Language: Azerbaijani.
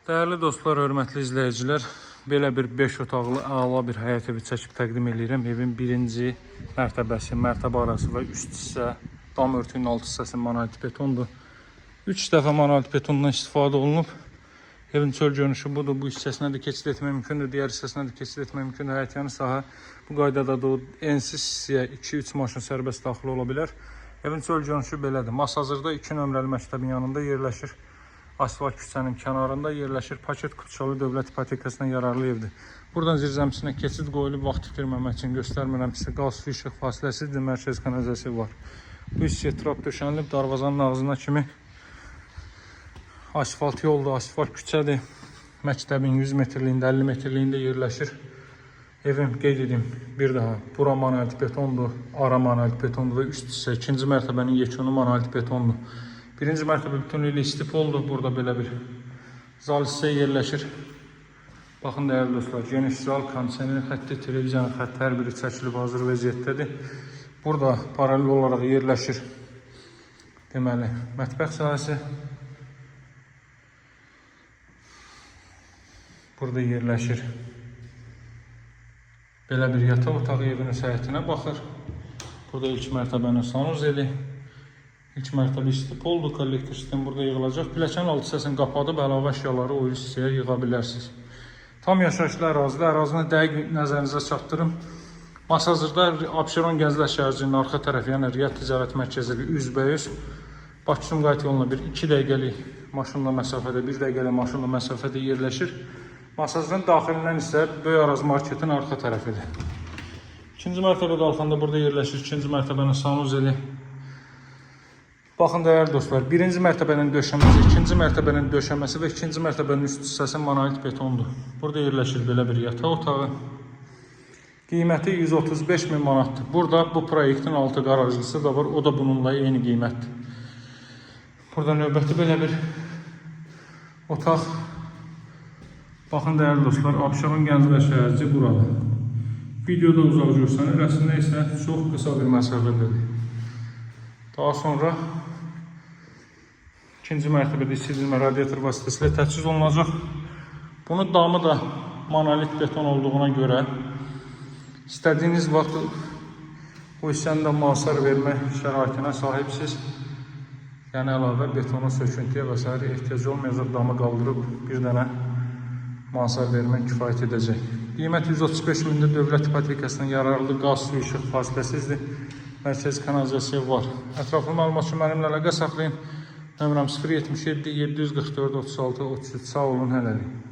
Dəyərli dostlar, hörmətli izləyicilər, belə bir 5 otaqlı əla bir həyət evi çəkib təqdim eləyirəm. Evin birinci mərtəbəsi, mərtəbə arası və üst hissə, dam örtüyünün alt hissəsi monolit betondur. 3 dəfə monolit betondan istifadə olunub. Evin çöl görünüşü budur. Bu hissəsinə də keçid etmək mümkündür. Digər hissəsinə də keçid etmək mümkündür. Həyətyanı sahə bu qaydadadır. O ensiz hissəyə 2-3 maşın sərbəst daxil ola bilər. Evin çöl görünüşü belədir. Masazırda 2 nömrəli məktəbin yanında yerləşir. Asfalt küçənin kənarında yerləşir. Paket qutuçalı dövlət ipotekasına yararlı evdir. Buradan zirzəmisinə keçid qoyulub, vaxt itirməmək üçün göstərmirəm sizə. Qaz, su, işıq fasiləsizdir, mərkəz kanalizasiya var. Bu hissəyə trap döşənilib, darvazanın ağzına kimi asfalt yoldur, asfalt küçədir. Məktəbin 100 metrliyində, 50 metrliyində yerləşir. Evim qeyd edim bir daha. Bura monolit betondur, ara monolit betondur və üst hissə ikinci mərtəbənin yekunu monolit betondur. Birinci mərtəbə bütünlüklə istipoldur. Burada belə bir zal hissə yerləşir. Baxın dəyərli dostlar, geniş zal, kondisioner xətti, televiziyanın xətti hər biri çəkilib hazır vəziyyətdədir. Burada paralel olaraq yerləşir. Deməli, mətbəx sahəsi. Burada yerləşir. Belə bir yataq otağı evinin həyətinə baxır. Burada ilk mərtəbənin sanuzeli. İlk mərtəbə istipoldur, kollektor sistemi burada yığılacaq. Pilləkənin alt hissəsini qapadıb əlavə əşyaları o hissəyə yığa bilərsiniz. Tam yaşayışlı ərazidə, ərazini dəqiq nəzərinizə çatdırım. Masazırda Abşeron Gənclər şəhərciyinin arxa tərəfi, yəni Riyad Ticarət Mərkəzi ilə üzbəyüz. Bakı-Sumqayıt yoluna bir 2 dəqiqəlik maşınla məsafədə, 1 dəqiqəlik maşınla məsafədə yerləşir. Masazırın daxilindən isə Böyük Araz marketin arxa tərəfidir. İkinci mərtəbə qalxanda burada yerləşir. İkinci mərtəbənin sanuzeli. Baxın dəyərli dostlar, birinci mərtəbənin döşəməsi, ikinci mərtəbənin döşəməsi və ikinci mərtəbənin üst hissəsi monolit betondur. Burada yerləşir belə bir yataq otağı. Qiyməti 135 min manatdır. Burada bu proyektin altı qarajlısı da var. O da bununla eyni qiymətdir. Burada növbəti belə bir otaq. Baxın dəyərli dostlar, Abşeron Gənclər şəhərci burada. Videoda uzaq görsənir, əslində isə çox qısa bir məsafədədir. Daha sonra ikinci mərtəbədə isidilmə radiator vasitəsilə təchiz olunacaq. Bunun damı da monolit beton olduğuna görə istədiyiniz vaxt bu hissəni də masar vermə şəraitinə sahibsiz. Yəni əlavə betona, söküntüyə və sair ehtiyac olmayacaq, damı qaldırıb bir dənə mansar vermək kifayət edəcək. Qiymət 135 mində dövlət ipotekasına yararlı qaz, su, işıq fasiləsizdir. Mərkəzi kanalizasiya var. Ətraflı məlumat üçün mənimlə əlaqə saxlayın. Nömrəm 077 744 36 33. Sağ olun hələlik.